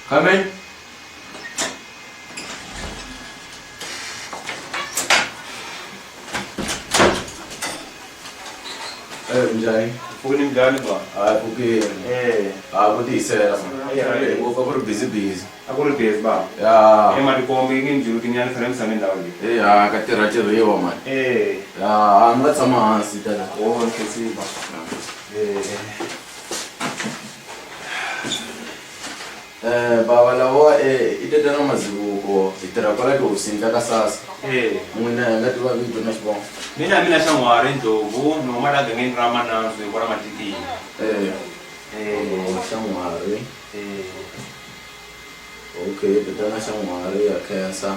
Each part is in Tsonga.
Come in. Eh, njhani? Pfukini njhani ba? Hayi, pfukile. Eh, Ha, ku tiyisela man. Eh, Ngopfu a ku ri busy busy. a ku ri busy ba. Ya. Eh, matikombi ngi njuluki nyana fanele mi tshame ndhawu leyi. Eh, ha, ka tirha tirhiwa man. Eh, Ya, mi nga tshama hansi tala. oh, nkhensile ba. Eh, Eh, bava lavawa eh, i tatana Mazibuko, hi tirha kwala tihofisini ta ka SASSA. eh. N'wina hi nga tiva vito na xivongo. Mina mina Xan'wari Ndlovu, ni huma la gangeni ra Mananzu hi kwala Matikini. Eh, Eh, Xan'wari. eh. Okay, tatana Xan'wari ya khensa.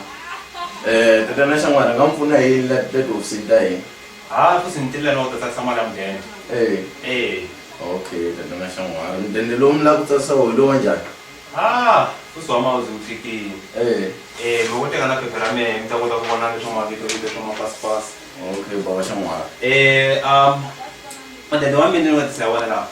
Eh, tatana Xan'wari nga mi pfuna hi yini la la tihofisini ta hina? Ha, futhi ni tile no ta tsarisa mali ya mudende. Eh, Eh. okay, tatana Xan'wari. Mudende lowu mi lava ku tsarisa wona hi lowa njhani? Ah, futhi wa mauzi wu fikile. Eh, Eh, loko teka na phepha ra mehe mi ta kota ku vona leswa mavito vito swa mapasipasi. okay, bava Xan'wari. Eh, mudende wa mina ni nga tisa wona laha.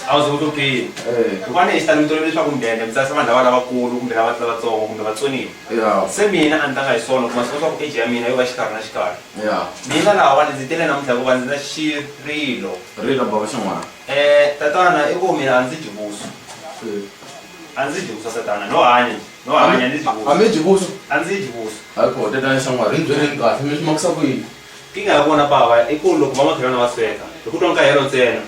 A wu ze wu hluphile. Eh, Hikuva ni hi xitalo mi tolovele leswaku mudende mi tsarisa vanhu lava lavakulu kumbe lava lavatsongo kumbe vatsoniwa. ya, Se mina a ni tanga hi swona kuma swi swa ku age ya mina yo va xikarhi na xikarhi. ya. Mina lahawani ndzi tele namuntlha hikuva ndzi na xirilo. Rila bava Xan'wari. Eh, tatana i ku mina a ndzi dyi vuswa. Eh. A ndzi dyi vuswa tatana, no hanya nje. No hanya ndzi dyi A vuswa. mi dyi vuswa? A ndzi dyi vuswa. Hayi ko, tatana Xan'wari, ni byeleni kahle, mi swi makisa ku yini? Nkingha ya kona bava i ku loko vamakhelwani va sweka hi ku twa nkahelo ntsena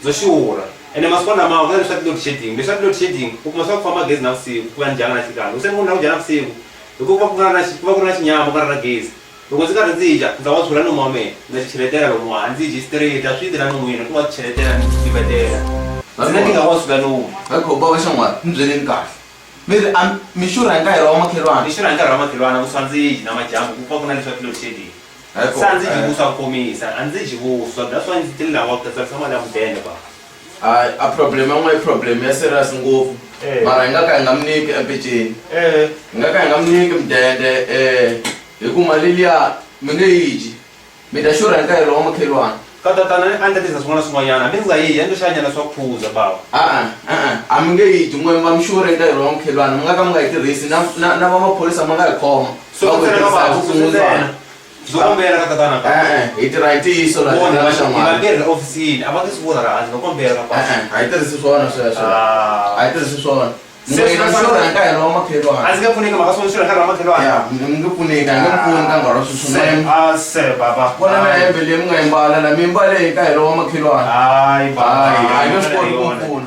ndzo xurha ene masiku lamawa ku na leswa ti-load shedding leswa ti-load shedding u kuma swa ku famba gezi navusiku ku va ni dyanga na nhlikani loko se ni ku ni lava ku dya navusiku hi ku va ku nga ri na ku va ku ri na xinyama ku nga ri na gezi loko ndzi karhi ndzi dya ndza wa tshula nomu wa mehe ndza xi cheletela lomuwa a ndzi dyi straight a swi ti la non'wini ku va cheletela ni tivetela ndzi na nkingha wa tshula nomu Hayi ko, bava Xan'wari, ni byeleni kahle. Mi ri a mi xurha hi nkahelo wa makhelwani? Ni xurha hi nkarhi wa makhelwani vuswa ndzi dyi namadyambu ku pfa ku na leswa ti-load shedding Hayi ko, se a ndzi dyi eh. vuswa ku komisa a ndzi dyi vuswa that's why ndzi tele laha ku ta tsarisa mali ya mudende ba Hayi, a problem ya n'we i problem ya serious ngopfu. Eh. Mara hi nga ka hi nga mi nyiki empeceni. Eh. Hi nga ka hi nga mi nyiki mudende eh hi ku mali liya mi nge yi dyi. Mi ta xurha hi nkahelo wa makhelwani. Ka tatana a ni ta tirhisa swin'wana na swin'wanyana hambi ndzi nga yi dyi a ni to xava nyana swa ku phuza bava. A-a, a-a, a mi nge yi dyi n'we ma mi xurhe hi nkahelo wa makhelwani mi nga ka mi nga yi tirhisi na na na va maphorisa ma nga hi khoma. So Va ku hi ntsena ka tirhisa hi bava vukungundzwana. Ndzo kombela ka tatana ka. E-e, hi tirha hi ntiyiso laha Vona tatana hi Xan'wari. vatirhi la ofisini a va nge swi vona la handle no kombela ka bava. E-e, a hi tirhisi swona sweswo. Ah. A hi tirhisi swona. Se N'wina swi mi xurha hi nkahelo wa makhelwani. A ndzi nge pfuneki mhaka swo xurha hi nkarhi wa makhelwani. Ya, mi nge pfuneki, a nge mi pfuni ka nkarhi wa sweswi. Se a se baba. Vona na hembe leyi mi nga yi mbala la mi yi mbale hi nkahelo wa makhelwani. Hayi baba. Hayi, a hi nge swi koti ku mi pfuna.